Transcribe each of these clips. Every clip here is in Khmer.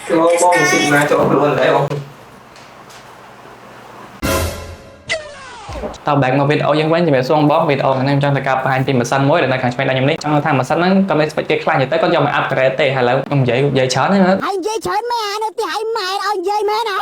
ចូលបងស៊ីណាចូលខ្លួនដែរបង តើបែកមកវីដេអូយើងវិញជំរាបសួរបងវីដេអូនេះខ្ញុំចង់ទៅកាប់បង្ហាញពីម៉ាស៊ីនមួយដែលនៅខាងឆ្វេងដៃខ្ញុំនេះចង់ថាម៉ាស៊ីនហ្នឹងក៏មាន spec គេខ្លះនិយាយទៅគាត់យកមក upgrade ទេឥឡូវខ្ញុំនិយាយច្រើនហ្នឹង ហើយនិយាយច្រើនមែនអានៅទីហើយម៉ែឲ្យនិយាយមែនហ៎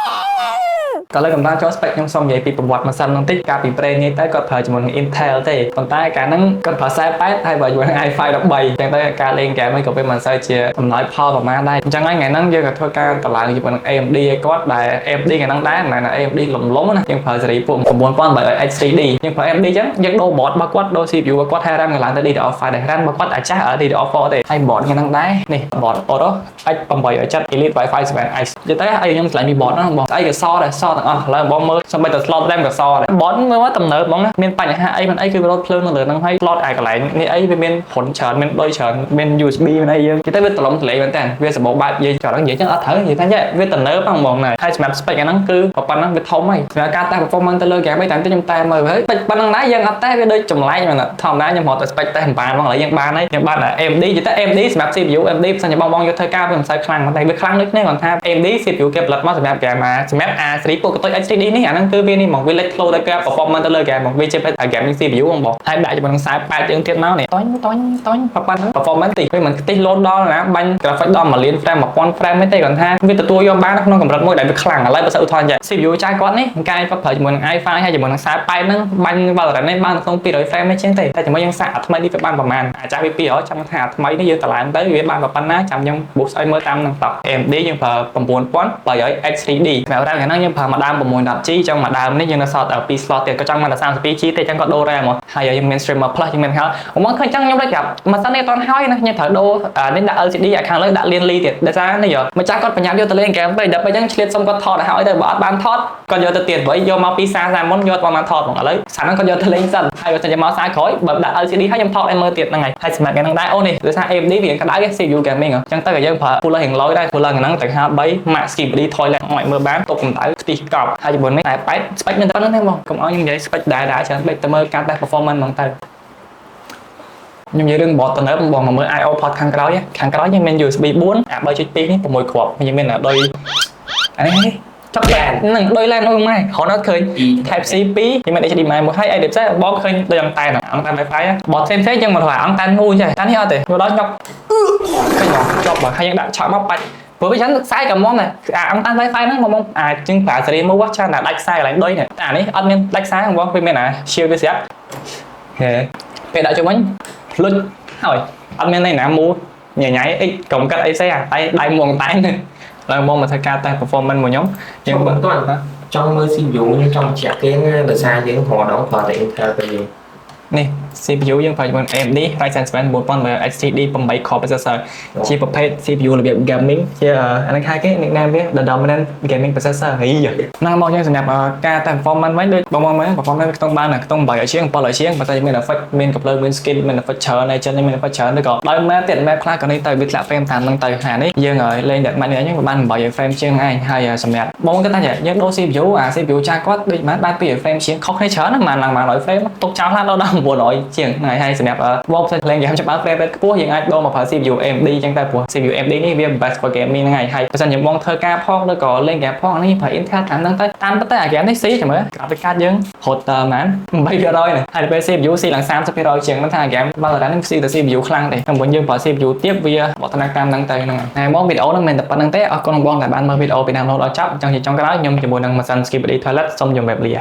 ក៏លើកំដៅចូល spec ខ្ញុំសូមនិយាយពីប្រវត្តិម៉ាស៊ីនហ្នឹងតិចកាលពីប្រេងនេះទៅគាត់ប្រើជាមួយនឹង Intel ទេប៉ុន្តែកាលហ្នឹងគាត់ប្រើ48ហើយបើជាមួយនឹង i5 13ចឹងទៅការលេងហ្គេមហ្នឹងក៏វាមិនសូវជាអំណោយផលប្រហែលដែរអញ្ចឹងហើយថ្ងៃហ្នឹងយើងក៏ធ្វើការតម្លើងជាមួយនឹង AMD ឲ្យគាត់ដែល AMD ថ្ងៃហ្នឹងដែរមិនមែនថា AMD លំលំណាយើងប្រើស៊េរីពួក 9800 X3D យើងប្រើ AMD ចឹងយើងដូរ board របស់គាត់ដូរ CPU របស់គាត់ហើយ RAM ក៏ឡើងទៅ DDR5 ដែរ RAM របស់គាត់អាចាស់ DDR4 ទេហើយ board ថ្ងៃហ្នឹងដែរនេះ board Aorus X870 Elite Wi-Fi 7X និយាយទៅឲ្យខ្ញុំឆ្លាញ់ពី board ហ្នឹងបងស្អីក៏សដែរសទាំងអស់ឥឡូវបងមើលសូម្បីតែ slot RAM ក៏សដែរ board មើលមកទំនើបហ្មងណាមានបញ្ហាអីមិនអីគឺវារត់ភ្លើងនៅលើហ្នឹងហើយ slot ឯកន្លែងនេះអីវាមានរុនច្រើនមានដុយច្រើនមាន USB មានអីយើងនិយាយទៅវាទលំទលាយមែនតើវាសម្បូរបែបនិយាយច្រើននិយាយចឹងអត់ត្រូវនិយាយថាចេះវាទំនើបហ្នឹងហ្មងណាហើយសម្រាប់ spec អាហ្នឹងគឺប៉ុណ្ណឹងវាធំហើយសម្រាប់ការតេស្ត performance ទៅលើ game អីតាមទៅខ្ញុំតែមើលហើយ spec ប៉ុណ្ណឹងដែរយើងអត់តែវាដូចចម្លែកមែនធម្មតាខ្ញុំរត់តែ spec តេស្តមិនបានហ្មងឥឡូវយើងបានហើយយើងបាន AMD និយាយទៅ AMD សម្រាប់ CPU AMD ផ្សេងបងបងយកធ្វើការវាមិនសូវខ្លាំងតែវាខ្លាំងដូចគ្នាគាត់ថា AMD CPU គេផលិតមកសម្រាប់ game អាសម្រាប់ A3 ពួកកតុយ X3D នេះអាហ្នឹងគឺវានេះហ្មងវាលេចធ្លោដល់ការ performance ទៅលើ game ហ្មងវាជា gaming CPU ហ្មងបងហើយដាក់ជាមួយនឹង48យើងទៀតមកនេះតញតញតញប៉ុណ្ណឹង performance តិចវាមិនខ្ទិះលោតដល់ណាបាញ់ graphic ដល់1លាន frame 1000 frame ទេគាត់ថាវាទទួលយកបានក្នុងកម្រិតមួយដែលវាខ្លាំងឥឡូវបើសិនឧទាហរណ៍ចា CPU ចាស់គាត់នេះកាយគាត់ប្រើជាមួយនឹង i5 ហើយជាមួយនឹង48ហ្នឹងបាញ់ Valorant នេះបានក្នុង200 frame ទេជាងទេតែជាមួយយើងសាកអាថ្មីនេះវាបានប្រហែលអាចាស់វា200ចាំថាអាថ្មីនេះយើងតម្លើងទៅវាបានប៉ុណ្ណាចាំខ្ញុំ boost ឲ្យមើលតាមនឹងតោះ AMD យើងប្រើ 9800 X3D សម្រាប់ RAM ខាងហ្នឹងយើងប្រើមួយដើម 610G ចឹងមួយដើមនេះយើងនៅសល់តែ2 slot ទៀតក៏ចង់មកដល់ 32G ទេចឹងក៏ដូរ RAM មកហើយយើងមាន streamer plus យើងមានហៅមកឃើញចឹងខ្ញុំដូចប្រាប់ម៉ាស៊ីននេះអត់ទាន់ហើយណាខ្ញុំត្រូវដូរអានេះដាក់ LCD អាខាងលើដាក់លៀនលីទៀតដោយសារនេះម្ចាស់គាត់ប្រញាប់យកទៅលេងហ្គេមពេកដល់ពេលចឹងឆ្លៀតសុំគាត់ថតឲ្យហើយទៅបើអត់បានថតគាត់យកទៅទៀតព្រោះយកមកពីសារសារមុនយកមកបានថតហ្មងឥឡូវសារហ្នឹងគាត់យកទៅលេងសិនហើយបើសិនជាមកសារក្រោយបើដាក់ LCD ហើយខ្ញុំថតឲ្យមើលទៀតហ្នឹងហើយហើយសម្រាប់ហ្នឹងដែរអូនេះដោយសារ AMD វាក្តៅ CPU gaming អញ្ចឹងទៅក៏យើងប្រើ cooler រៀងលយដែរ cooler ហ្នឹងទៅហា3 Max Skibidi Toilet ឲ្យមើលបានទុកកម្ដៅខ្ទិះកប់ហើយជាមួយនេះតែប៉ែត spec មានតែប៉ុណ្្នឹងទេបងកុំឲ្យខ្ញុំនិយាយ spec ដែរដែរច្រើនពេកទៅមើលការតេស្ត performance ហ្មងទៅខ្ញុំនិយាយរឿង board ទំនើបបងមកមើល IO port ខាងក្រោយខាងក្រោយយើងមាន USB 4អា3.2នេះ6គ្រាប់យើងមានដោយអានេះចប់តែហ្នឹងដោយ LAN អូម៉ែគ្រាន់តែឃើញ Type C 2យើងមាន HDMI មួយហើយអីផ្សេងបងឃើញដូចអង្តែនអង្តែន Wi-Fi បតផ្សេងផ្សេងយើងមកថាអង្តែនមូលចេះតែនេះអត់ទេមកដល់ញ៉ុកឃើញមកជាប់បើហើយយើងដាក់ឆក់មកបាច់ព្រោះវាចឹងខ្សែក៏មុំដែរអាអង្តែន Wi-Fi ហ្នឹងមកអាចជាងប្រើសេរីមួយច្រើនតែដាច់ខ្សែកន្លែងដុយនេះតែអានេះអត់មានដាច់ខ្សែបងវាមានអា shield វាស្រាប់ហេពេលដាក់ចូលវិញភ្លុចហើយអត់មានន័យណាមូញញ៉ៃអីកុំកាត់អីផ្សេងអាដៃដៃមួងតែនឡើងមកមកធ្វើការតេស្ត performance មួយខ្ញុំ យើងមិនទាន់ចង់មើល CPU ខ្ញុំចង់បញ្ជាក់គេណាដោយសារយើងរដងប្រើតែ Intel ទៅយើង នេះ CPU យើងប្រើជាមួយ AMD Ryzen 7 9800 X3D 8 core processor ជាប្រភេទ CPU របៀប gaming ជាអានេះហៅគេ nickname វា The Dominant Gaming Processor ហីណាមកយើងសម្រាប់ការតេស្ត performance វិញដូចបងមកមើល performance ក្នុងបានក្នុង800ជាង700ជាងប៉ុន្តែមាន effect មានកំភ្លើងមាន skin មាន effect ច្រើនហើយចិនមាន effect ច្រើនឬក៏ដោយ map ទៀត map ខ្លះក៏នេះទៅវាធ្លាក់ frame តាមនឹងទៅហានេះយើងលេងតែម៉ាច់នេះអញ្ចឹងបាន800 frame ជាងឯងហើយសម្រាប់បងគាត់ថាយើងដូរ CPU អា CPU ចាស់គាត់ដូចបាន200 frame ជាងខុសគ្នាច្រើនណាស់បានឡើង100 frame ទុកចោលខ្លះដល់900ជាងហ្នឹងហើយសម្រាប់បងផ្សេងលេង game ច្បាស់ frame rate ខ្ពស់យើងអាចដូរមកប្រើ CPU AMD អញ្ចឹងតែព្រោះ CPU AMD នេះវា best for gaming ហ្នឹងហើយហើយបើសិនជាបងធ្វើការផងឬក៏លេង game ផងនេះប្រើ Intel តាមហ្នឹងទៅតាមទៅអា game នេះស៊ីចាំមើល graphic card យើងរត់តើប៉ុន្មាន8%ណាហើយពេល CPU ស៊ីឡើង30%ជាងហ្នឹងថា game Valorant ហ្នឹងស៊ីតែ CPU ខ្លាំងទេតែមុនយើងប្រើ CPU ទាបវាវឌ្ឍនកម្មហ្នឹងទៅហ្នឹងហើយមកវីដេអូហ្នឹងមិនតែប៉ុណ្្នឹងទេអរគុណបងដែលបានមើលវីដេអូពីដើមរហូតដល់ចប់អញ្ចឹងជាចុងក្រោយខ្ញុំជាមួយនឹងម៉ាស៊ីន Skibidi Toilet សូមជម្រាបលា។